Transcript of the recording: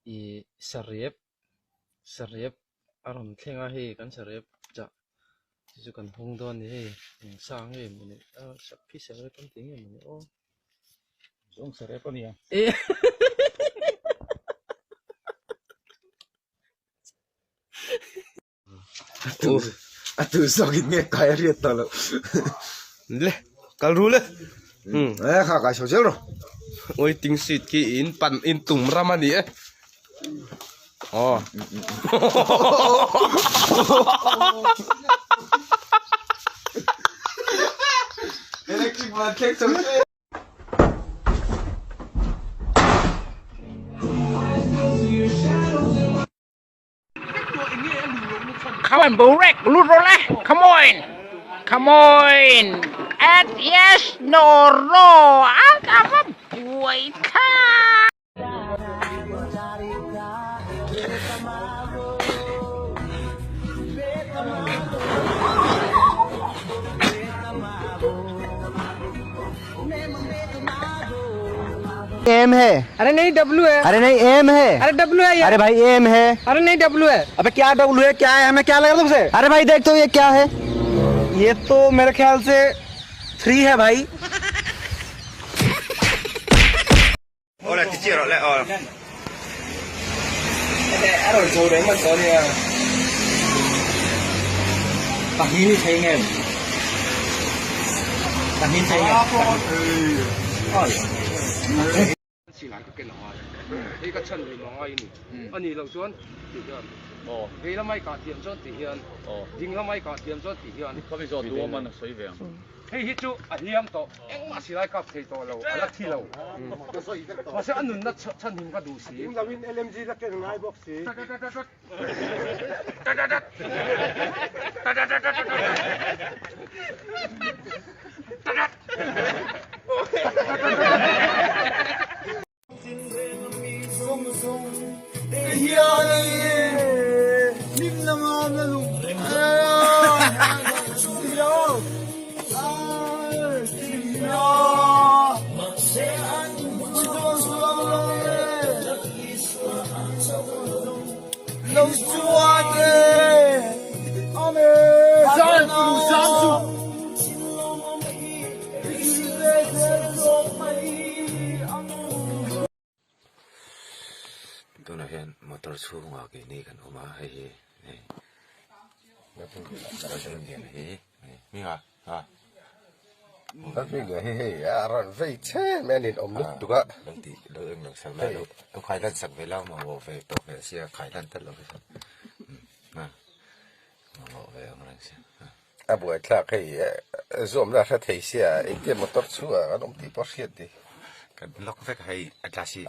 Ih sarep sarep a rawn thleng a hei kan sarep chah chu chu kan hawng dawn a ni hei eng sa nge mawni a sakhi sarep an ti nge mawni aw. Zawng sarep a nia. A tu zawk in nge kai a hriat tawh loh. Le kal ru le. E kha kai chho zel rawh. Waiting seat khi in pan in tum ram a ni e. Aw. Electric van thleng chho se. Come on, Burek, Lurole, come on, come on. At yes, no, no, at buai tha. M है अरे नहीं W है अरे नहीं M है अरे डब्लू है यार अरे भाई एम है अरे नहीं डब्लू है अबे क्या डब्लू है क्या है हमें क्या लग रहा तुमसे अरे भाई देख तो ये क्या है ये तो मेरे ख्याल से थ्री है भाई Silai ka ken a ngai hei ka chhan hlim a ngai a ni a nih loh chuan tih hian vei lamai kah thiam chuan tih hian ding lamai kah thiam chuan tih hian hei hi chu a hliam tawh engmah silai kap thei tawh lo a la thi lo mahse a nunna chhan hlim ka duh si. Tunah hian motor chhungah keini kan awm a hei hi hei hi hming ah. A rawn vei che mai a nin awm lutuk a. Lo ti lo eng lo sak lai lo lo khai lan sak ve lau mamawh ve tawh ve sia khai lan tel lo hi chuan mamawh ve ang reng sia. A buaithlak hei zawmna a hre thei sia engtia motor chhungah an awm tih pawh hriat ni. Kan lock vek hei a tla si.